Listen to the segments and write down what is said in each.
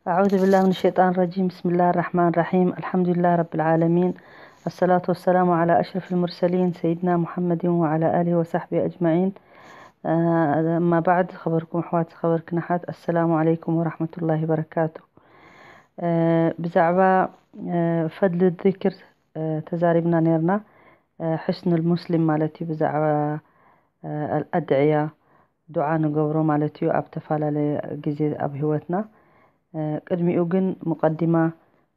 أعوذ بالله من الشيطان الرجيم. بسم الله الرحمن الرحيم. الحمد لله رب العالمين. الصلاة والسلام على أشرف المرسلين سيدنا محمد وعلى آله وصحبه أجمعين. آه، أما بعد، خبركم أحوات، خبر كنحات. السلام عليكم ورحمة الله وبركاته. آه، بزعبة، آه، فضل الذكر، آه، تزاربنا نيرنا. آه، حسن المسلم مالتي بزعبة، آه، الأدعية ዱዓ ንገብሮ ማለት እዩ ኣብ ተፈላለየ ግዜ ኣብ ህይወትና። ቅድሚኡ ግን ሙቀዲማ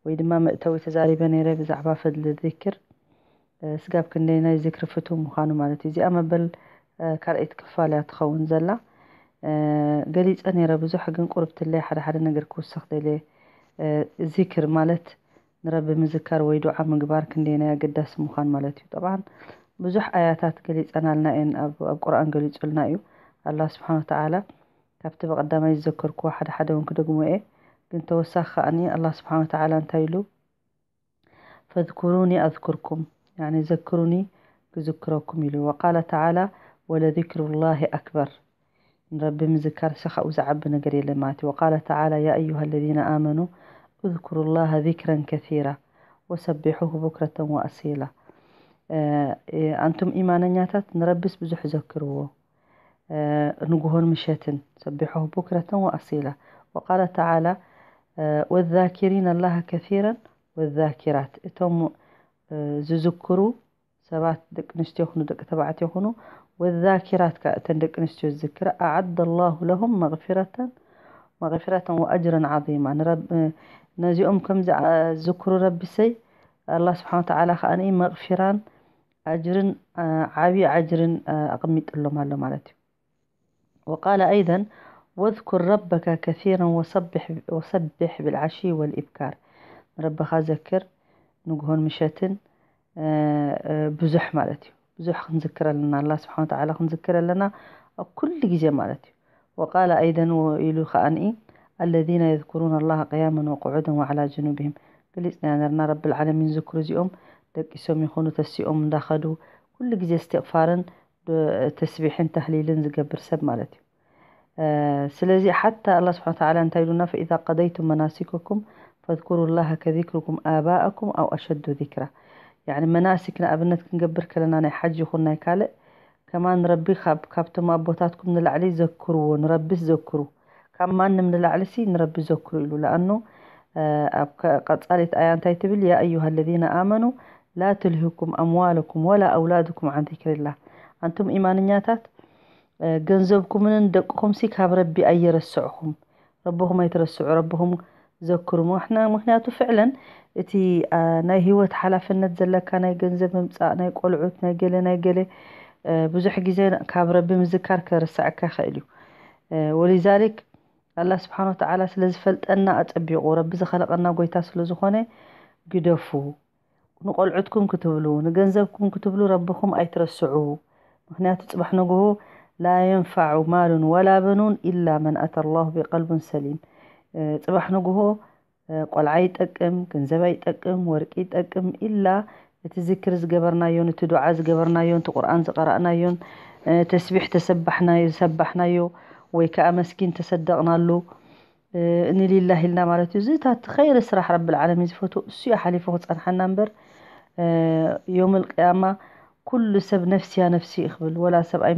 ወይ ድማ መእተዊ ተዛሪበ ነይረ ብዛዕባ ፈድሊ ዚክር። ስጋብ ክንደይናይ ዝክሪ ፍቱው ምዃኑ ማለት እዩ። እዚኣ መበል ካልኣይቲ ክፋል እያ ትኸውን ዘላ። ገሊፀ ነይረ ብዙሕ፣ ግን ቁርብትለይ ሓደ ሓደ ነገር ክውስኽ ደልየ። ዚክር ማለት ንረቢ ምዝካር ወይ ዱዓ ምግባር ክንደይናይ ኣገዳሲ ምዃን ማለት እዩ። ጠብዓን ብዙሕ ኣያታት ገሊፀናልና እየን፣ ኣብ ቁርኣን ገሊፁልና እዩ ኣላ ስብሓን ወተዓላ። ካብቲ ብቐዳማይ ዝዘከርኩዎ ሓደ ሓደ እውን ክደግሞ እየ፣ ግን ተወሳኺ ከኣኒ ኣላ ስብሓን ወተዓላ እንታይ ኢሉ? ፈዝኩሩኒ ኣዝኩርኩም፣ ያኒ ዘክሩኒ ክዝክረኩም ኢሉ። ወቃለ ተዓላ ወለዚክሩ ላሂ ኣክበር። ንረቢ ምዝካር ሲ ካብኡ ዝዓቢ ነገር የለን ማለት እዩ። ወቃለ ተዓላ ያ ኣዩሃ ለዚነ ኣመኑ እዝኩሩ ላሃ ዚክረን ከሲራ ወሰቢሑሁ ቡክረተን ወኣሲላ። ኣንቱም ኢማነኛታት ንረቢስ ብዙሕ ዘክርዎ፣ ንጉሆን ምሸትን ሰቢሖ ቡክረተን ወኣሲላ። ወቃለ ተዓላ ወዛኪሪን ኣላሃ ከሲረን ወዛኪራት፣ እቶም ዝዝክሩ ሰባት ደቂ ኣንስትዮ ይኹኑ ደቂ ተባዕትዮ ይኹኑ፣ ወዛኪራት ከ እተን ደቂ ኣንስትዮ ዝዝክራ ኣዓደ ላሁ ለሁም መግፊረተን መግፊረተን ወኣጅረን ዓዚማ። ነዚኦም ከም ዝዝክሩ ረቢሰይ ኣላ ስብሓን ወተዓላ ከኣ መግፊራን ኣጅርን ዓብዪ ኣጅርን ኣቐሚጥሎም ኣሎ ማለት እዩ። ወቃለ ኣይደን ወዝኩር ረበከ ከሲረን ወሰብሕ ብልዓሺ ወልኢብካር። ንረብኻ ዘክር ንግሆን ምሸትን ብዙሕ ማለት እዩ። ብዙሕ ክንዝክር ኣለና፣ ኣላ ስብሓን ወተዓላ ክንዝክር ኣለና ኣብ ኩሉ ግዜ ማለት እዩ። ወቃለ ኣይደን ኢሉ ከኣንኢ ኣለዚነ የዝኩሩን ኣላሃ ቅያመን ወቁዑደን ወዓላ ጅኑብህም። ገሊፅና ነርና ረቢ ልዓለሚን ዝክሩ እዚኦም ደቂሶም ይኹኑ ተሲኦም እንዳኸዱ ኩሉ ግዜ እስትቕፋርን ተስቢሕን ተህሊልን ዝገብር ሰብ ማለት እዩ። ስለዚ ሓታ ኣላ ስብሓን ወተዓላ እንታይ ኢሉና? ፈኢዛ ቀደይቱም መናሲከኩም ፈዝኩሩ ላሃ ከዚክርኩም ኣባኣኩም ኣው ኣሸዱ ዚክራ። ያኒ መናሲክ ንኣብነት ክንገብር ከለና ናይ ሓጅ ይኹን ናይ ካልእ ከማን ረቢ ካብቶም ኣቦታትኩም ንላዕሊ ዘክርዎ፣ ንረቢስ ዘክሩ። ካብ ማንም ንላዕሊ ሲ ንረቢ ዘክሩ ኢሉ። ለኣኑ ኣብ ቀጻሊት ኣያ እንታይ ትብል? ያ ኣዩሃ ለዚነ ኣመኑ ላ ትልሂኩም ኣምዋልኩም ወላ ኣውላድኩም ዓን ዚክሪላህ። ኣንቱም ኢማንኛታት ገንዘብኩምን ደቅኹም ሲ ካብ ረቢ ኣየረስዕኹም። ረብኹም ኣይትረስዑ፣ ረብኹም ዘክሩ። ምክንያቱ ፍዕለን እቲ ናይ ህይወት ሓላፍነት ዘለካ ናይ ገንዘብ ምምፃእ ናይ ቆልዑት ናይ ገለ ናይ ገለ ብዙሕ ግዜ ካብ ረቢ ምዝካር ከርሳዕካ ይኽእል እዩ። ወሊዛሊክ ኣላ ስብሓን ወተዓላ ስለ ዝፈልጠና ኣፀቢቑ ረቢ ዝኸለቐና ጎይታ ስለ ዝኾነ ግደፉ። ንቆልዑትኩም ክትብሉ ንገንዘብኩም ክትብሉ ረብኹም ኣይትረስዑ። ምክንያቱ ፅባሕ ንግሆ ላ የንፋዑ ማሉን ወላ በኑን ኢላ መን ኣተ ላሁ ቢቀልቡን ሰሊም። ፅባሕ ንግሆ ቆልዓ ይጠቅም፣ ገንዘብ ኣይጠቅም፣ ወርቂ ይጠቅም ኢላ እቲ ዝክር ዝገበርናዮን እቲ ዱዓ ዝገበርናዮን እቲ ቁርኣን ዝቀራእናዮን ተስቢሕ ተሰባሕናዮ ዝሰባሕናዮ ወይ ከዓ መስኪን ተሰደቕናሉ ንሊላህ ኢልና ማለት እዩ። እዚ እታ እቲ ኸይሪ ስራሕ ረብል ዓለሚን ዝፈትዎ እሱ እዩ ሓሊፉ ክፀንሓና እምበር ዮም ልቅያማ ኩሉ ሰብ ነፍስያ ነፍሲ እዩ ክብል። ወላ ሰብኣይ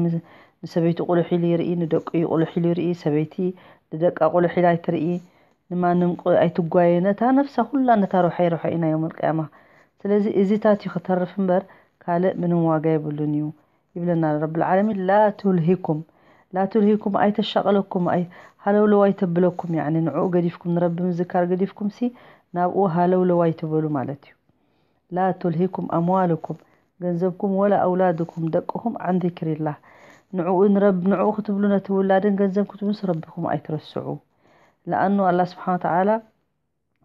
ንሰበይቱ ቁልሕ ኢሉ ይርኢ፣ ንደቁ እዩ ቁልሕ ኢሉ ይርኢ። ሰበይቲ ንደቃ ቁልሕ ኢላ ኣይትርኢ። ንማንም ኣይትጓየ። ነታ ነፍሳ ኩላ ነታ ርውሐይ ርውሐይ ኢና ዮም ልቅያማ። ስለዚ እዚታት እዩ ክተርፍ እምበር ካልእ ምንም ዋጋ የብሉን እዩ። ይብለና ረብል ዓለሚን ላ ቱልሂኩም ላ ቱልሂኩም ኣይተሻቕለኩም፣ ሃለውለው ኣይተብለኩም። ያኒ ንዕኡ ገዲፍኩም ንረቢ ምዝካር ገዲፍኩም ሲ ናብኡ ሃለውለው ኣይትበሉ ማለት እዩ። ላ ቱልሂኩም ኣምዋልኩም ገንዘብኩም ወላ ኣውላድኩም ደቅኹም ዓን ዚክሪላህ። ንዕኡ ንረብ ንዕኡ ክትብሉ ነቲ ውላድን ገንዘብ ክትብሉስ ረብኹም ኣይትረስዑ። ለኣኑ ኣላ ስብሓን ወተዓላ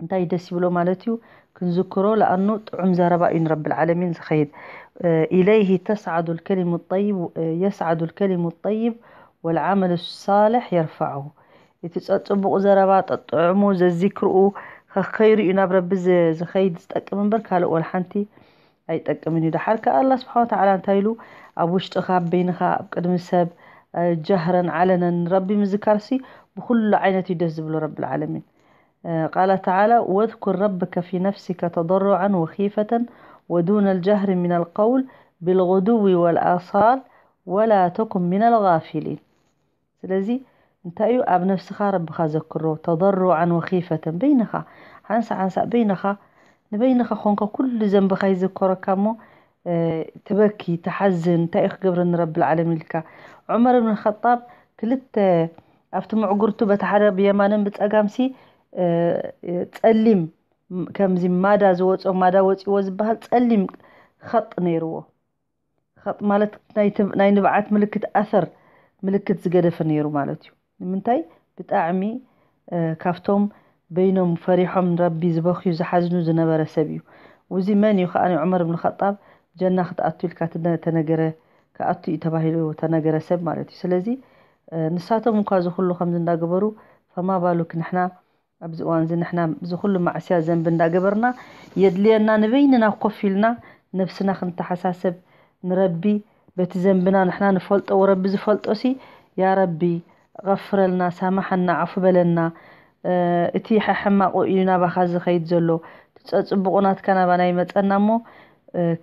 እንታይ ደስ ይብሎ ማለት እዩ ክንዝክሮ። ለኣኑ ጥዑም ዘረባ እዩ ንረብል ዓለሚን ዝኸይድ። ኢለይህ ተስዓዱ ልከሊሙ ጠይብ የስዓዱ ልከሊሙ ጠይብ ወልዓመሉ ሳልሕ የርፋዑ። እቲ ጸጽቡቕ ዘረባ ጠጥዕሙ ዘዚክርኡ ከኸይሩ እዩ ናብ ረቢ ዝኸይድ ዝጠቅም እምበር ካልእ ወላ ሓንቲ ኣይጠቅምን እዩ። ደሓር ከኣ ኣላ ስብሓን ወተዓላ እንታይ ኢሉ ኣብ ውሽጥኻ ኣብ በይንኻ ኣብ ቅድሚ ሰብ ጃህረን ዓለነን ረቢ ምዝካርሲ ብኩሉ ዓይነት እዩ ደስ ዝብሎ ረብል ዓለሚን። قال تعالى: واذكر ربك في نفسك تضرعا وخيفة ودون الجهر من القول بالغدو والآصال ولا تكن من الغافلين. ስለዚ እንታይ እዩ? ኣብ ነፍስኻ ረብኻ ዘክሮ፣ ተضرعا وخيفة፣ በይንኻ ሓንሳእ ሓንሳእ በይንኻ ንበይንኻ ኾንካ ኩሉ ዘንብኻ ይዝከረካ እሞ ትበኪ፣ ትሓዝን፣ እንታይ እዩ ክገብረኒ ረቢ ዓለሚን ኢልካ። ዑመር ብን ኸጣብ ክልተ ኣብቲ ምዕጉርቱ በቲ ሓደ ብየማንን ብጸጋምሲ ጸሊም ከምዚ ማዳ ዝወጾ ማዳ ወጺዎ ዝበሃል ጸሊም ኸጥ ነይርዎ። ኸጥ ማለት ናይ ንብዓት ምልክት ኣሰር ምልክት ዝገደፈ ነይሩ ማለት እዩ። ንምንታይ? ብጣዕሚ ካብቶም በይኖም ፈሪሖም ንረቢ ዝበኽዩ ዝሓዝኑ ዝነበረ ሰብ እዩ። ውዚ መን እዩ ከኣ ዑመር ብን ኸጣብ ጀና ክትኣቱ ኢልካ ተነገረ ክኣቱ እዩ ተባሂሉ ተነገረ ሰብ ማለት እዩ። ስለዚ ንሳቶም እንኳ እዚ ኩሉ ከምዚ እንዳገበሩ ፈማ ባሉክ ንሕና ኣብዚ እዋን እዚ ንሕና እዚ ኩሉ ማዕስያ ዘንቢ እንዳገበርና የድልየና ንበይንና ኮፍ ኢልና ነብስና ክንተሓሳሰብ ንረቢ በቲ ዘንብና ንሕና ንፈልጦ ወረቢ ዝፈልጦ ሲ ያ ረቢ غፍረልና ሳማሓና ዓፉ በለና እቲ ሕማቑ እዩ ናባኻ ዝኸይድ ዘሎ ትፀፅብቑ ናትካ ናባና ይመፀና እሞ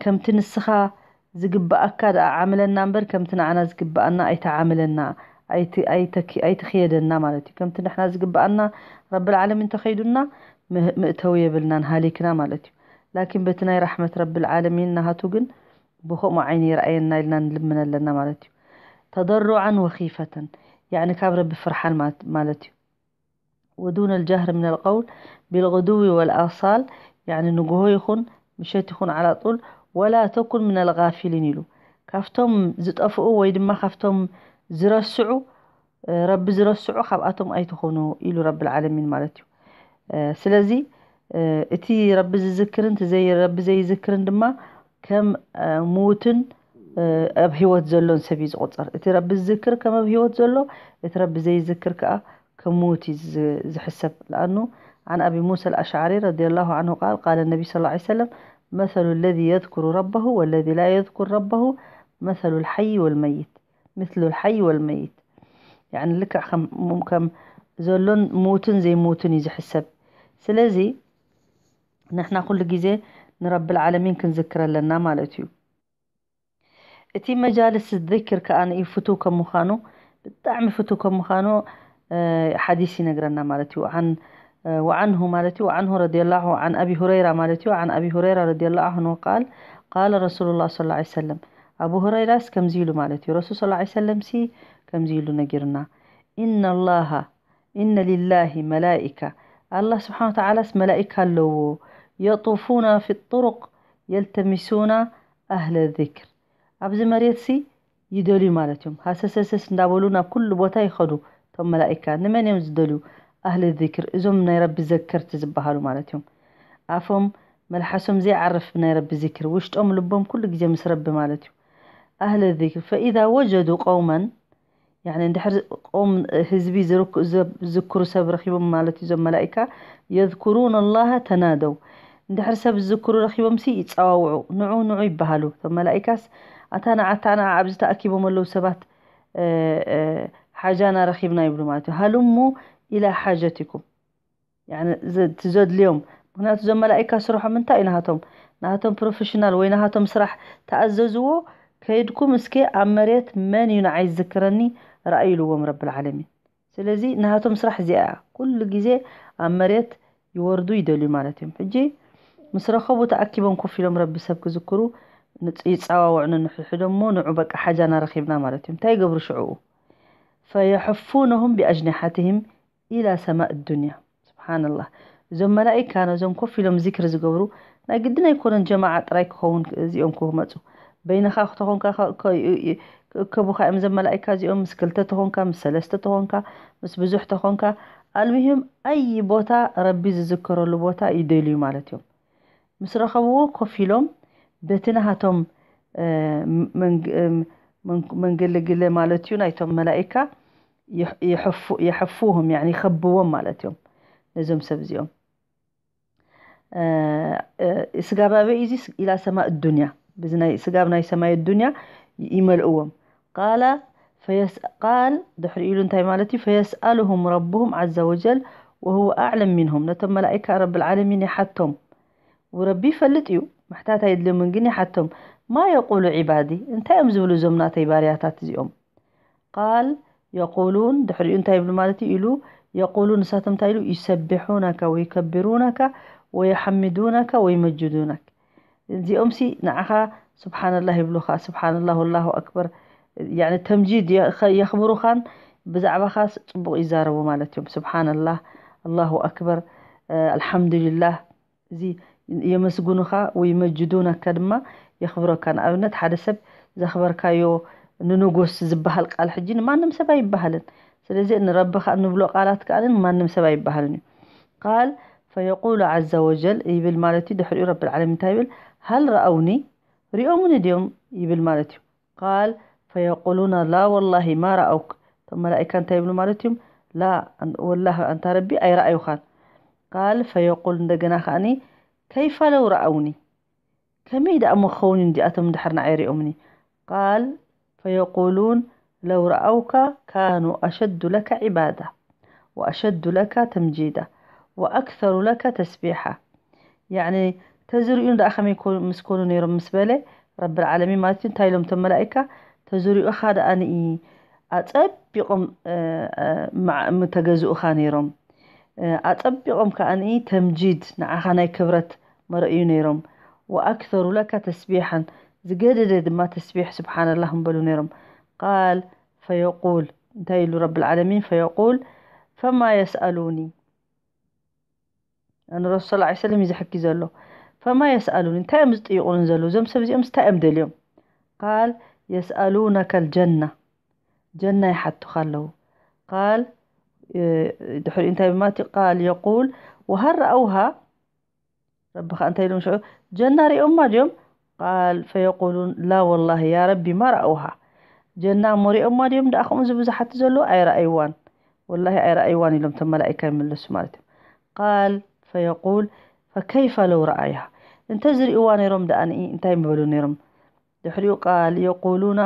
ከምቲ ንስኻ ዝግብኣካ ደኣ ዓምለና እምበር ከምቲ ንዓና ዝግብኣና ኣይተዓምለና ኣይትኽየደና ማለት እዩ። ከምቲ ንሕና ዝግብኣና ረብል ዓለሚን ተኸይዱና ምእተዊ የብልናን ሃሊክና ማለት እዩ። ላኪን በቲ ናይ ራሕመት ረብል ዓለሚን ናሃቱ ግን ብኸምኡ ዓይኒ ይርኣየና ኢልና ንልምን ኣለና ማለት እዩ። ተضرعا وخيفة ያዕኒ ካብ ረቢ ፍርሓን ማለት እዩ። ودون الجهر من القول بالغدو والآصال ያዕኒ ንግሆ ይኹን ምሸት ይኹን على طول ولا تكن من الغافلين ኢሉ ካብቶም ዝጠፍኡ ወይ ድማ ካብቶም ዝረስዑ ረቢ ዝረስዑ ካብኣቶም ኣይትኾኑ ኢሉ ረብል ዓለሚን ማለት እዩ። ስለዚ እቲ ረቢ ዝዝክርን እቲ ረቢ ዘይዝክርን ድማ ከም ምውትን ኣብ ህይወት ዘሎን ሰብ እዩ ዝቑጸር። እቲ ረቢ ዝዝክር ከም ኣብ ህይወት ዘሎ፣ እቲ ረቢ ዘይዝክር ከኣ ከም ምውት እዩ ዝሕሰብ። لأنه عن أبي موسى الأشعري رضي الله عنه قال قال النبي صلى الله عليه وسلم مثل الذي يذكر ربه والذي لا يذكر ربه مثل الحي والميت مثل الحي والميت يعني ልክዕ ከም ከም ዘሎን ምውትን ዘይምውትን እዩ ዝሕሰብ። ስለዚ ንሕና ኩሉ ግዜ ንረብል ዓለሚን ክንዝክር ኣለና ማለት እዩ። እቲ መጃልስ ዝክር ከኣ ንዩ ፍቱው ከም ምዃኑ ብጣዕሚ ፍቱው ከም ምዃኑ ሓዲስ ይነግረና ማለት እዩ። عن وعنه ማለት እዩ وعنه رضي الله عن أبي هريرة ማለት እዩ عن أبي هريرة رضي الله عنه قال قال رسول الله صلى الله عليه وسلم ኣቡ ሁረይራስ ከምዚ ኢሉ ማለት እዩ ረሱል صلى الله عليه وسلم ሲ ከምዚ ኢሉ ነጊርና إن الله إن لله ملائكة ኣላህ ስብሓን ወተዓላስ መላኢካ ኣለዎ የጡፉና ፊ ጥሩቅ የልተሚሱና ኣህለ ዚክር ኣብዚ መሬትሲ ይደልዩ ማለት እዮም። ሃሰሰሰስ እንዳበሉ ናብ ኩሉ ቦታ ይኸዱ እቶም መላኢካ። ንመን እዮም ዝደልዩ? ኣህሊ ዚክር፣ እዞም ናይ ረቢ ዘከርቲ ዝበሃሉ ማለት እዮም። ኣፎም መልሓሶም ዘይዓርፍ ብናይ ረቢ ዚክር፣ ውሽጦም ልቦም ኩሉ ግዜ ምስ ረቢ ማለት እዩ። ኣህሊ ዚክር ፈኢዛ ወጀዱ ቀውመን ያኒ እንድሕር ቆም ህዝቢ ዝዝክሩ ሰብ ረኺቦም ማለት እዩ እዞም መላኢካ የዝኩሩን ኣላሃ ተናደው እንድሕር ሰብ ዝዝክሩ ረኺቦም ሲ ይፀዋውዑ ንዑ ንዑ ይበሃሉ እቶም መላኢካስ ኣታ ንዓታ ንዓ ኣብዚ ተኣኪቦም ኣለዉ ሰባት ሓጃና ረኺብና ይብሉ ማለት እዩ ሃሉሙ ኢላ ሓጀቲኩም እቲ ዘድልዮም ምክንያቱ እዞም መላኢካ ስርሖም እንታይ እዩ ናሃቶም ናሃቶም ፕሮፌሽናል ወይ ናሃቶም ስራሕ ተኣዘዝዎ ከይድኩም እስከ ኣብ መሬት መን እዩ ንዓይ ዝዝክረኒ ረኣዩ ኢልዎም ረብል ዓለሚን ስለዚ ናሃቶም ስራሕ እዚኣ እያ ኩሉ ግዜ ኣብ መሬት ይወርዱ ይደልዩ ማለት እዮም ሕጂ ምስ ረኸቡ ተኣኪቦም ኮፍ ኢሎም ረቢ ሰብ ክዝክሩ ይፃዋውዑ ነንሕድሕዶም እሞ ንዑ በቃ ሓጃና ረኺብና ማለት እዮም እንታይ ይገብሩ ሽዕኡ ፈየሕፉነሁም ቢኣጅኒሓትህም ኢላ ሰማእ ዱንያ ስብሓንላህ እዞም መላኢካ ነዞም ኮፍ ኢሎም ዚክር ዝገብሩ ናይ ግድን ኣይኮነን ጀማዓ ጥራይ ክኸውን እዚኦም ክመፁ በይንኻ ተኾንካ ክእከቡኻ እዮም ዘም መላኢካ እዚኦም ምስ ክልተ ተኾንካ ምስ ሰለስተ ተኾንካ ምስ ብዙሕ ተኾንካ ኣልሚሂም ኣይ ቦታ ረቢ ዝዝከረሉ ቦታ ይደልዩ ማለት እዮም ምስ ረኸብዎ ኮፍ ኢሎም በቲ ናሃቶም መንገለግለ ማለት እዩ ናይቶም መላኢካ የሐፉሁም ያኒ ይኸብዎም ማለት እዮም ነዞም ሰብ እዚኦም ስጋብ ኣበይ እዚ ኢላ ሰማእ ዱንያ ብዚ ናይ ስጋብ ናይ ሰማይ ዱንያ ይመልእዎም ቃላ ፈየስ ቃል ድሕሪ ኢሉ እንታይ ማለት እዩ ፈየስኣልሁም ረብሁም ዓዘ ወጀል وهو أعلم منهم ነቶም መላእካ ረብል ዓለሚን ይሓቶም። ወረቢ ይፈልጥ እዩ፣ ምሕታት ኣይድልዮምን፣ ግን ይሓቶም። ما يقول عبادي እንታይ እዮም ዝብሉ እዞም ናተይ ባርያታት እዚኦም? قال يقولون ድሕሪኡ እንታይ ይብሉ ማለት እዩ ኢሉ يقولون ንሳቶም እንታይ ኢሉ يسبحونك ويكبرونك ويحمدونك ويمجدونك እዚኦም ሲ ንዓኻ سبحان الله ይብሉኻ سبحان الله والله أكبر يعني ተምጂድ የኽብሩኻን ብዛዕባኻ ጽቡቕ ይዛረቡ ማለት እዮም سبحان الله الله أكبر الحمد لله እዚ የመስግኑኻ ወይ يمجدونك ድማ የኽብረካ ንኣብነት ሓደ ሰብ ዘኽበርካዮ ንንጉስ ዝበሃል ቃል ሕጂ ንማንም ሰብ ኣይበሃልን ስለዚ ንረቢ ከዓ እንብሎ ቃላት ከዓ ንማንም ሰብ ኣይበሃልን እዩ قال فيقول عز وجل ይብል ማለት እዩ ድሕሪኡ ረብል ዓለሚን እንታይ ይብል هل رأوني ሪኦምኒ ድዮም ይብል ማለት እዩ قال فيقولون لا والله ما رأوك እቶም መላእካ እንታይ ይብሉ ማለት እዮም لا والله ኣንታ ረቢ ኣይረኣዩኻን قال فيقول እንደገና ከዓኒ كيف لو رأوني ከመይ ደኣ ምኸውን እንዲኣቶም ድሕር ንዓይ ሪኦምኒ قال فيقولون لو رأوك كانوا أشد لك عبادة وأشد لك تمجيدا وأكثر لك تسبيحا يعني ተዝሪኡ ደኣ ከመይ ኮ- ምስ ኮኑ ነይሮም ምስ በለ ረብል ዓለሚን ማለት እዩ እንታይ ኢሎም እቶም መላእካ ተዝሪኡኻ ደኣ ንኢ ኣጸቢቖም እ፣ እ፣ ማዕ- ምተገዝኡኻ ነይሮም እ፣ ኣጸቢቖም ከኣ ንኢ ተምጂድ ንዓኻ ናይ ክብረት መርእዩ ነይሮም وأكثر لك تسبيحا ዝገደደ ድማ ተስቢሕ سبحان الله ምበሉ ነይሮም قال فيقول እንታይ ኢሉ ረብል ዓለሚን فيقول فما يسألوني ንረሱል صلى الله عليه وسلم እዩ ዝሕኪ ዘሎ فما يسألوني እንታይ እዮም ዝጥይቑኒ ዘለዉ እዞም ሰብ እዚኦም እንታይ እዮም ደልዮም قال يسألونك الجنة ጀና ይሓቱኻ ኣለዉ قال ድሕሪኡ እንታይ ብማለት እዩ قال يقول وهل رأوها ረቢ ከዓ እንታይ ኢሎም ሽዑ ጀና ሪኦማ ድዮም قال فيقولون لا والله يا ربي ما رأوها ጀና እሞ ሪኦማ ድዮም ደኣ ከምኡ ዝብሉ ዝሓቱ ዘለዉ ኣይረኣይዋን ወላሂ ኣይረኣይዋን ኢሎም እቶም መላእካ ይምልሱ ማለት እዩ قال فيقول فكيف لو رأيها እንተ ዝሪእዋ ነይሮም ደኣ ንኢ እንታይ ምበሉ ነይሮም ድሕሪኡ قال يقولون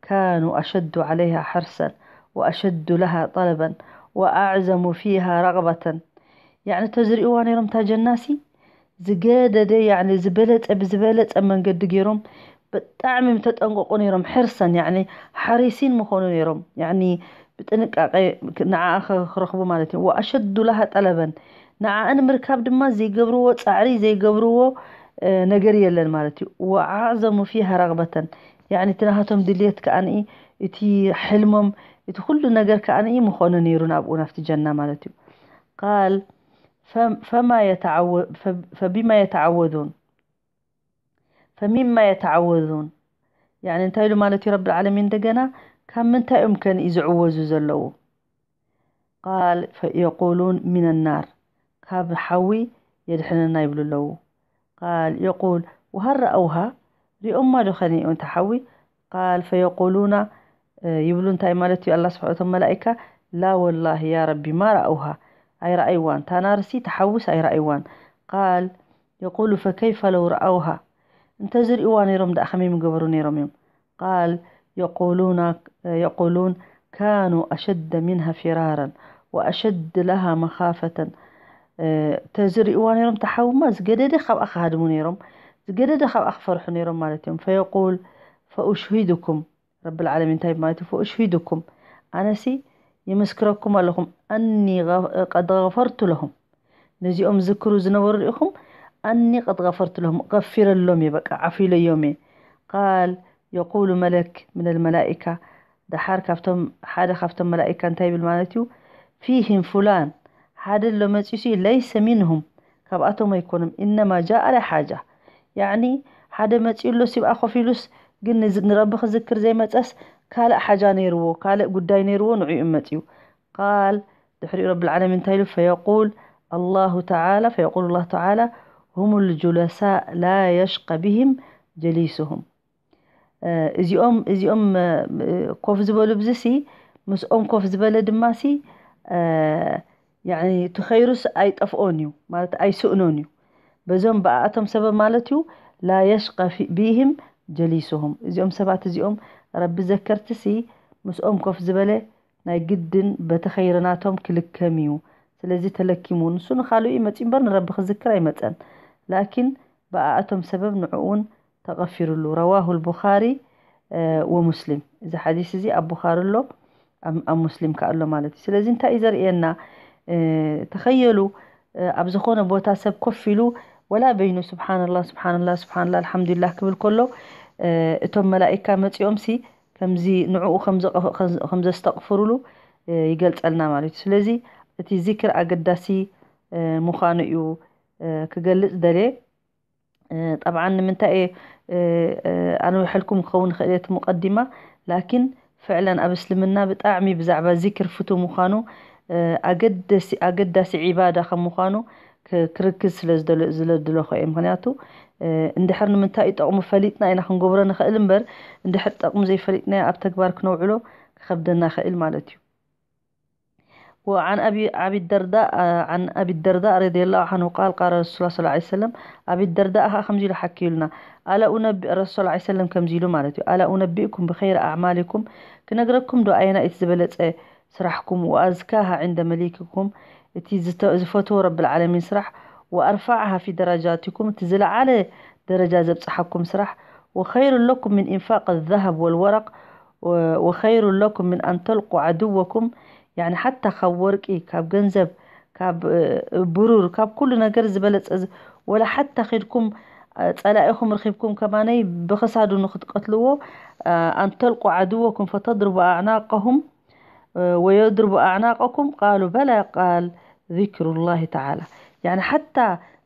كانوا أشد عليها حرصا وأشد لها طلبا وأعظم فيها رغبة يعني ተዝሪእዋ ነይሮም እታ ጀናሲ ዝገደደ يعني ዝበለጸ ብዝበለጸ መንገዲ ገይሮም ብጣዕሚ ምተጠንቀቁ ነይሮም ሕርሰን يعني ሓሪሲን ምኾኑ ነይሮም يعني ብጥንቃቄ ንዓኣ ክረኽቡ ማለት እዩ وأشد لها طلبا ንዓኣ ንምርካብ ድማ ዘይገብርዎ ጻዕሪ ዘይገብርዎ ነገር የለን ማለት እዩ وأعظم فيها رغبة يعني እቲ ናሃቶም ድልየት ከኣ እቲ ሕልሞም እቲ ኩሉ ነገር ከኣ ምኾነ ነይሩ ናብኡ ናብቲ ጀና ማለት እዩ قال فما يتعوذ فبما يتعوذون فمما يتعوذون يعني እንታይ ኢሉ ማለት እዩ ረብል ዓለሚን እንደገና ካብ ምንታይ እዮም ከን ዝዕወዙ ዘለዉ قال فيقولون من النار ካብ ሓዊ የድሕነና ይብሉ ኣለዉ قال يقول وهل رأوها ሪኦማ ዶ ከን እታ ሓዊ قال فيقولون ይብሉ እንታይ ማለት እዩ ኣላ ስብሓ እቶም መላእካ لا والله يا ربي ما رأوها ኣይረኣይዋን ታናርሲ ተሓውስ ኣይረኣይዋን قال يقول فكيف لو رأوها እንተ ዝርእዋ ነይሮም ደኣ ከመይ ምገበሩ ነይሮም እዮም قال يقولون يقولون كانوا أشد منها فرارا وأشد لها مخافة ተዝርእዋ ነይሮም ተሓውማ ዝገደደ ካብኣ ክሃድሙ ነይሮም ዝገደደ ካብኣ ክፈርሑ ነይሮም ማለት እዮም فيقول فأشهدكم ረብል ዓለሚን እንታይ ማለት እዩ فأشهدكم ኣነሲ ይምስክረኩም ኣለኹም أني قد غفرت لهم ነዚኦም ዝክሩ ዝነበሩ ርኢኹም أني قد غفرت لهم غفرሎም እየ በቃ ዓፊለዮም እየ قال يقول ملك من الملائكة ደሓር ካብቶም ሓደ ካብቶም መላእካ እንታይ ይብል ማለት እዩ فيهم فلان ሓደ ኣሎ መፂኡሲ ليس منهم ካብኣቶም ኣይኮኑም إنما جاء لحاجة يعني ሓደ መፂኡ ኣሎ ሲብኣ ኮፍ ኢሉስ ግን ንረቢ ክዝክር ዘይመፀስ ካልእ ሓጃ ነይርዎ ካልእ ጉዳይ ነይርዎ ንዕኡ መፂኡ قال ድሕሪኡ ረብል ዓለሚን እንታይ ኢሉ فيقول الله تعالى فيقول الله تعالى هم الجلساء لا يشقى بهم جليسهم እዚኦም እዚኦም ኮፍ ዝበሉ ብዝሲ ምስኦም ኮፍ ዝበለ ድማሲ يعني እቲ ኸይሩስ ኣይጠፍኦን እዩ ማለት ኣይስእኖን እዩ በዞም ብኣቶም ሰበብ ማለት እዩ لا يشقى بهم جليسهم እዚኦም ሰባት እዚኦም ረቢ ዘከርትሲ ምስኦም ኮፍ ዝበለ ናይ ግድን በቲ ኸይሪ ናቶም ክልከም እዩ ስለዚ ተለኪሙ ንሱ ንኻልኡ እዩ መፂኡ እምበር ንረቢ ክዝክር ኣይመፀን። ላኪን ብኣኣቶም ሰበብ ንዕኡ እውን ተቐፊሩሉ። ረዋሁ ልቡኻሪ ወሙስሊም። እዚ ሓዲስ እዚ ኣብ ቡኻሪ ኣሎ፣ ኣብ ኣብ ሙስሊም ከኣ ኣሎ ማለት እዩ። ስለዚ እንታይ እዩ ዘርእየና? ተኸየሉ ኣብ ዝኾነ ቦታ ሰብ ኮፍ ኢሉ ወላ በይኑ ስብሓንላ ስብሓንላ ስብሓንላ ኣልሓምዱሊላህ ክብል ከሎ እቶም መላኢካ መፂኦም ሲ ከምዚ ንዕኡ ከም ዘስተቕፍሩሉ ይገልፀልና ማለት እዩ። ስለዚ እቲ ዚክር ኣገዳሲ ምዃኑ እዩ ክገልፅ ደልየ። ጠብዓን ንምንታይ እየ ኣንዊሐልኩም ክኸውን ይኽእል እቲ ሙቀዲማ፣ ላኪን ፍዕለን ኣብ እስልምና ብጣዕሚ ብዛዕባ ዚክር ፍቱ ምዃኑ ኣገዳሲ ዒባዳ ከም ምዃኑ ክርክዝ ስለ ዝለድለኹ እየ። ምክንያቱ እንድሕር ንምንታይ እዩ ጠቕሙ ፈሊጥና ኢና ክንገብሮ ንኽእል እምበር እንድሕር ጠቕሙ ዘይፈሊጥናዮ ኣብ ተግባር ክነውዕሎ ክኸብደና ይኽእል ማለት እዩ። وعن أبي أبي الدرداء عن أبي الدرداء رضي الله عنه قال قال رسول الله صلى الله عليه وسلم. أبي الدرداء ها خمزي له حكي لنا ألا أنبئ رسول الله صلى الله عليه وسلم كمزي له مالتي ألا أنبئكم بخير أعمالكم كنقركم دو أين إتزبلت سرحكم وأزكاها عند مليككم إتي زفتو رب العالمين سرح وأرفعها في درجاتكم تزلعل درجة زبصحكم سرح وخير لكم من إنفاق الذهب والورق وخير لكم من أن تلقوا عدوكم يعني حتى ካብ ወርቂ ካብ ገንዘብ ካብ ብሩር ካብ ኩሉ ነገር ዝበለፀ ወላ ሓታ ኺድኩም ፀላኢኹም ርኺብኩም ከማነይ ብኽሳዱ ንኽትቀትልዎ أن تلقوا عدوكم فتضربوا أعناقهم ويضربوا أعناقكم قالوا بلى قال ذكر الله تعالى يعني ሓታ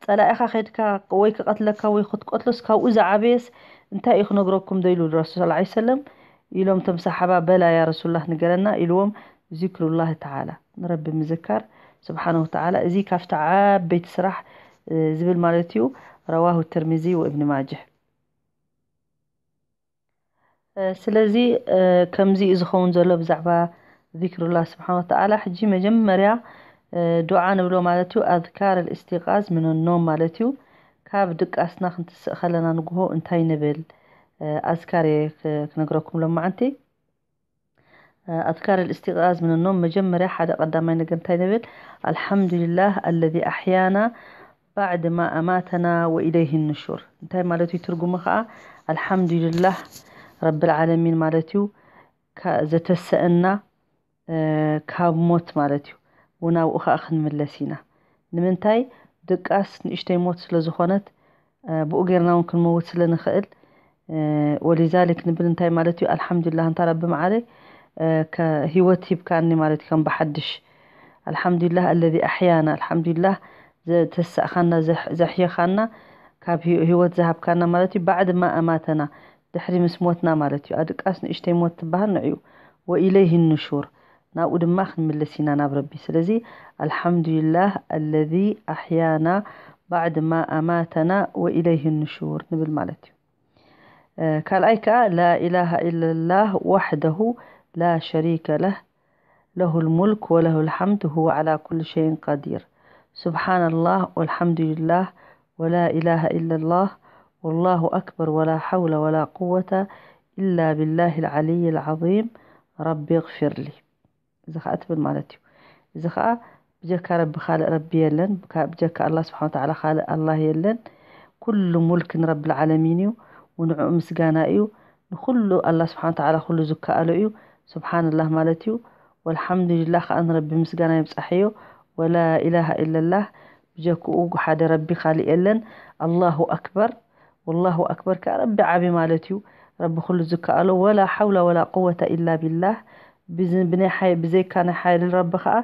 ፀላኢኻ ኸድካ ወይ ክቐትለካ ወይ ክትቀትሎስ ካብኡ ዝዓበየስ እንታይ እዩ ክነግረኩም ዶ ኢሉ ረሱል ስ ሰለም ኢሎም ቶም ሰሓባ በላ ያ ረሱሉላህ ንገረና ኢልዎም ዚክሩላህ ተዓላ ንረቢ ምዝካር ስብሓነ ወተዓላ እዚ ካብቲ ዓበይቲ ስራሕ ዝብል ማለት እዩ ረዋሁ ትርሚዚ ወእብኒ ማጅህ ስለዚ ከምዚ እዩ ዝኸውን ዘሎ ብዛዕባ ዚክሩላህ ስብሓን ወተዓላ ሕጂ መጀመርያ ዱዓ ንብሎ ማለት እዩ ኣዝካር ልእስቲቃዝ ምንኖም ማለት እዩ ካብ ድቃስና ክንትስእ ከለና ንግሆ እንታይ ንብል ኣዝካር እየ ክነግረኩም ሎማዓንቲ ኣዝካር ልእስቲቃዝ ምንኖም መጀመርያ ሓደ ቀዳማይ ነገር እንታይ ንብል ኣልሓምዱሊላህ ኣለዚ ኣሕያና ባዕድ ማ ኣማተና ወኢለይህ ንሹር እንታይ ማለት እዩ ትርጉሙ ከዓ ኣልሓምዱሊላህ ረብል ዓለሚን ማለት እዩ ዘተሰአና ካብ ሞት ማለት እዩ ውናብኡ ከዓ ክንምለስ ኢና ንምንታይ ድቃስ ንእሽተይ ሞት ስለ ዝኾነት ብኡ ጌርና እውን ክንመውት ስለ ንኽእል ወሊዛሊክ ንብል እንታይ ማለት እዩ ኣልሓምዱሊላህ እንታ ረቢ መዓረይ ህይወት ሂብካኒ ማለት እዩ ከም ብሓድሽ ኣልሓምዱሊላህ ኣለዚ ኣሕያና ኣልሓምዱሊላህ ዘተሳእኻና ዘሕየኻና ካብ ህይወት ዝሃብካና ማለት እዩ ባዕድ ማ ኣማተና ድሕሪ ምስ ሞትና ማለት እዩ ኣድቃስ ንእሽተይ ሞት ትበሃል ንዕዩ ወኢለይህ ንሹር ናብኡ ድማ ክንምልስ ኢና ናብ ረቢ ስለዚ ኣልሓምዱሊላህ ኣለዚ ኣሕያና ባዕድ ማ ኣማተና ወኢለይህ ንሹር ንብል ማለት እዩ ካልኣይ ከዓ ላኢላሃ ኢለላህ ዋሕደሁ ላ ሸሪከ ለህ ለሁ ልሙልክ ወለሁ ልሓምድ ሁወ ዓላ ኩል ሸይን ቀዲር ስብሓናላህ ወልሓምዱሊላህ ወላ ኢላሃ ኢለላህ ወላሁ ኣክበር ወላ ሓውለ ወላ ቁወተ ኢላ ቢላህ ልዓልይ ልዓዚም ረቢ እቕፊርሊ እዚ ከዓ ትብል ማለት እዩ እዚ ከዓ ብጀካ ረቢ ካልእ ረቢ የለን ብጀካ ኣላ ስብሓን ወተዓላ ካልእ ኣላህ የለን ኩሉ ሙልክ ንረቢ ልዓለሚን እዩ ንንዕኡ ምስጋና እዩ ንኩሉ ኣላ ስብሓን ወተዓላ ኩሉ ዝከኣሎ እዩ ስብሓንላህ ማለት እዩ ወልሓምዱሊላህ ከዓ ንረቢ ምስጋና ይብፃሐዮ ወላ ኢላሃ ኢለላህ ብጀክኡ ሓደ ረቢ ካልእ የለን ኣላሁ ኣክበር ወላሁ ኣክበር ከዓ ረቢ ዓቢ ማለት እዩ ረቢ ኩሉ ዝከኣሎ ወላ ሓውላ ወላ ቁወተ ኢላ ቢላህ ብዘይካ ናይ ሓይሊ ረቢ ከዓ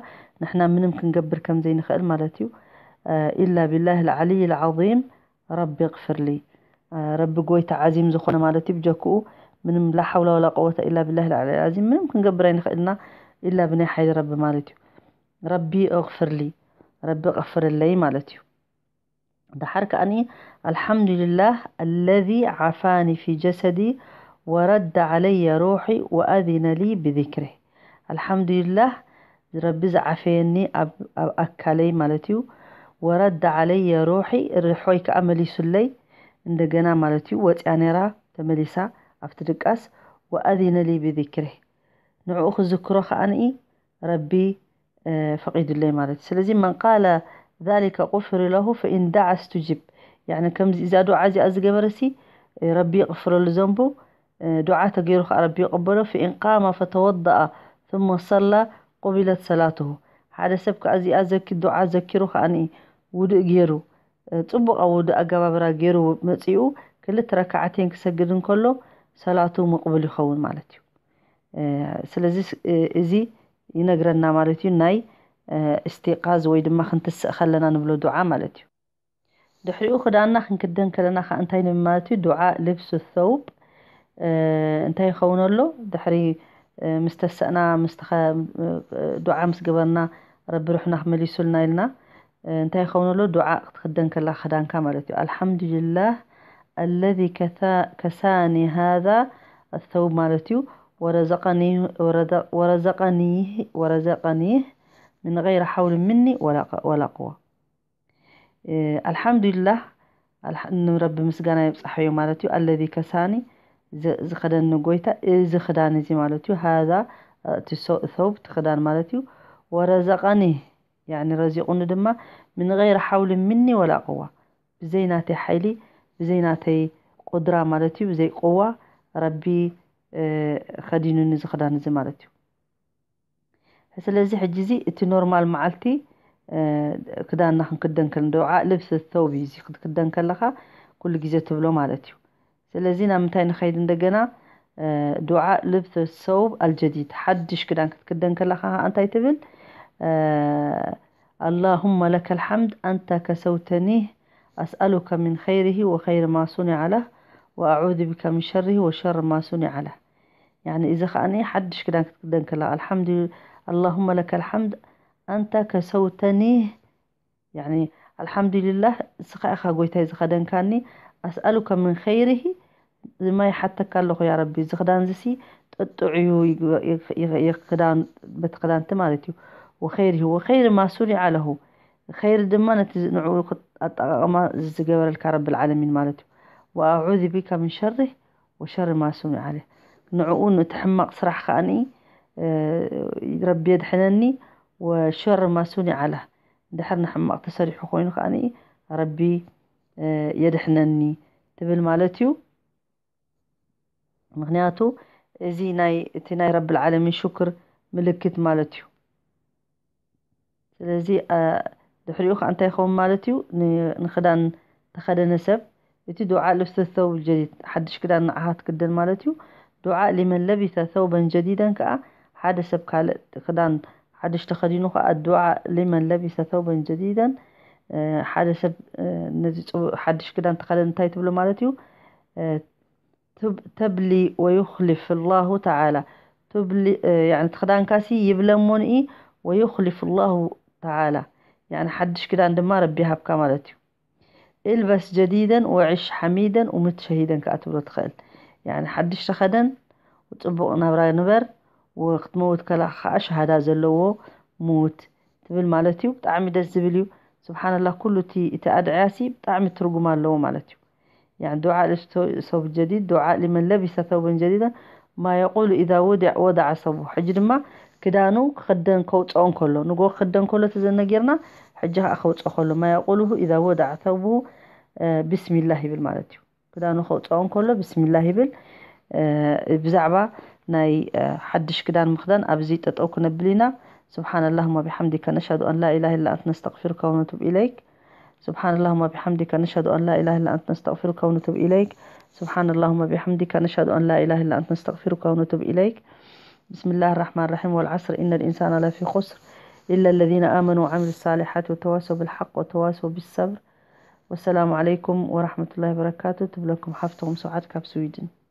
ንሕና ምንም ክንገብር ከም ዘይንኽእል ማለት እዩ ኢላ ቢላህ ልዓልይ ልዓዚም ረቢ እቕፍርሊ ረቢ ጎይታ ዓዚም ዝኾነ ማለት እዩ ብጀክኡ ምንም ላ ሓውላ ወላ ቁወተ ኢላ ቢላህ ልዓልይ ልዓዚም ምንም ክንገብር ኣይንኽእልና ኢላ ብናይ ሓይሊ ረቢ ማለት እዩ ረቢ እቕፍርሊ ረቢ እቕፍርለይ ማለት እዩ دحر كأني الحمد لله الذي عافاني في جسدي ورد علي روحي وأذن لي بذكره الحمد لله ربي زعفيني أب أب أكلي مالتيو ورد علي روحي الرحوي كأملي سلي عندنا مالتيو وتأنيرا تمليسا أفتدقاس وأذن لي بذكره نعوخ ذكره خأني ربي ፈቒዱለይ ማለት እዩ። ስለዚ መን ቃለ ذلك غفر له فإن دعا استجب። ያኒ ከምዚ እዛ ዱዓ እዚኣ ዝገበረሲ ረቢ ይቕፍረሉ ዘንቡ። ዱዓ ተገይሩ ከዓ ረቢ ይቕበሎ። فإن قام فتوضأ ثم صلى قبلت صلاته። ሓደ ሰብ ከዓ እዚኣ ዘኪ ዱዓ ዘኪሩ ከዓ ውዱእ ገይሩ ጽቡቕ ኣብ ውዱእ ኣገባብራ ገይሩ መጺኡ ክልተ ረካዓተይን ክሰግድ እንከሎ ሰላቱ መቕቡል ይኸውን ማለት እዩ። ስለዚ እዚ ይነግረና ማለት እዩ ናይ እስቲቃዝ ወይ ድማ ክንትስእ ከለና ንብሎ ዱዓ ማለት እዩ። ድሕሪኡ ክዳና ክንክደን ከለና ከዓ እንታይ ንብል ማለት እዩ? ዱዓ ልብሱ ሰውብ እንታይ ይኸውን ኣሎ? ድሕሪ ምስ ተሰእና ዱዓ ምስ ገበርና ረቢ ሩሕና ክመሊሱልና ኢልና እንታይ ይኸውን ኣሎ? ዱዓ ክትክደን ከላ ክዳንካ ማለት እዩ። الحمد لله الذي كساني هذا الثوب ማለት እዩ። ورزقني ورزقنيه من غير حول مني ولا قوة። ኣልሓምዱሊላህ ንረቢ ምስጋና የብፃሕዮ ማለት እዩ። الذي كساني ዝኸደኒ ጎይታ እዚ ክዳን እዚ ማለት እዩ። هذا እቲ ثوب እቲ ክዳን ማለት እዩ። ورزقنيه ያኒ ረዚቑኒ ድማ من غير حول مني ولا قوة ብዘይ ናተይ ሓይሊ ብዘይ ናተይ ቁድራ ማለት እዩ ብዘይ ቁዋ ረቢ ከዲኑኒ እዚ ክዳን እዚ ማለት እዩ። ስለዚ ሕጂ እዚ እቲ ኖርማል መዓልቲ ክዳንና ክንክደን ከለና ዱዓ ልብስ ثوب እዩ እዚ ክትክደን ከለኻ ኩሉ ግዜ ትብሎ ማለት እዩ። ስለዚ ናብ ምንታይ ንኸይድ እንደገና ዱዓ ልብስ ثوب الجديد ሓድሽ ክዳን ክትክደን ከለኻ ከዓ እንታይ ትብል? اللهم لك الحمد أنت كسوتنيه أسألك من خيره وخير ما صنع له وأعوذ بك من شره وشر ما صنع له። ያኒ እዚ ከዓ ሓድሽ ክዳን ክትክደን ከለኻ الحمد اللهم لك الحمد أنت كسوتنيه ያኒ ኣልሓምዱሊላህ እስኻ ኢኻ ጎይታይ ዝኸደንካኒ أسألك من خيره ዝማ ይሓተካ ኣለኹ ያ ረቢ እዚ ክዳን ዝሲ ጥጥዑ እዩ ክዳን በቲ ክዳንቲ ማለት እዩ وخيره وخير ما صنع له خير ድማ ነቲ ንዕኡ ኣጠቃቕማ ዝገበረልካ ረቢ العالمين ማለት እዩ وأعوذ بك من شره وشر ما صنع له ንዕኡ ነቲ ሕማቕ ስራሕ ከዓኒ ረቢ የድሕነኒ وشر ما صنع له ድሕር ንሕማቕ ተሰሪሑ ኮይኑ ከዓኒ ረቢ የድሕነኒ ትብል ማለት እዩ። ምክንያቱ እዚ ናይ እቲ ናይ ረብል ዓለሚን ሽክር ምልክት ማለት እዩ። ስለዚ ድሕሪኡ ከዓ እንታይ ይኸውን ማለት እዩ? ንክዳን ተኸደነ ሰብ እቲ ዱዓ ልብስ ثوب الجديد ሓድሽ ክዳን ንዓኻ ትክደን ማለት እዩ። ዱዓ لمن لبس ثوبا جديدا ከዓ ሓደ ሰብ ካልእ ክዳን ሓድሽ ተኸዲኑ ከዓ ዱዓ لمن لبس ثوبا جديدا ሓደ ሰብ ነዚ ሓድሽ ክዳን ተኸደን እንታይ ትብሎ ማለት እዩ? تبلي ويخلف الله تعالى تبلي يعني تخدان كاسي يبلمون إي ويخلف الله تعالى يعني حدش كدان دما ربي هبكا مالتيو البس جديدا وعش حميدا ومت شهيدا كأتبلو تخيل يعني حدش تخدن وتبق نبرا نبر وقت موت كلا خاش هذا زلو موت ትብል ማለት እዩ። ብጣዕሚ ደስ ዝብል እዩ። ስብሓንላህ ኩሉ እቲ እቲ ኣድዕያሲ ብጣዕሚ ትርጉም ኣለዎ ማለት እዩ። يعني دعاء للثوب الجديد دعاء لمن لبس ثوبا جديدا ما يقول إذا وضع وضع ثوبه ሕጂ ድማ ክዳኑ ክኽደን ከውፅኦ እንከሎ ንጎ ክኽደን ከሎ ተዘነጊርና ሕጂ ከዓ ከውፅኦ ከሎ ما يقوله إذا وضع ثوبه بسم الله ይብል ማለት እዩ። ክዳኑ ከውፅኦ እንከሎ ብስሚላህ ይብል። ብዛዕባ ናይ ሓድሽ ክዳን ምኽዳን ኣብዚ ጠጠው ክነብል ኢና። سبحان اللهم وبحمدك نشهد أن لا إله إلا أنت نستغفرك ونتوب إليك. سبحان اللهم وبحمدك نشهد أن لا إله إلا أنت نستغفرك ونتوب إليك. سبحان اللهم وبحمدك نشهد أن لا إله إلا أنت نستغفرك ونتوب إليك. بسم الله الرحمن الرحيم. والعصر إن الإنسان لفي خسر إلا الذين آمنوا وعملوا الصالحات وتواصوا بالحق وتواصوا بالصبر. والسلام عليكم ورحمة الله وبركاته. تبلكم حفتهم سعاد كاب سويدن.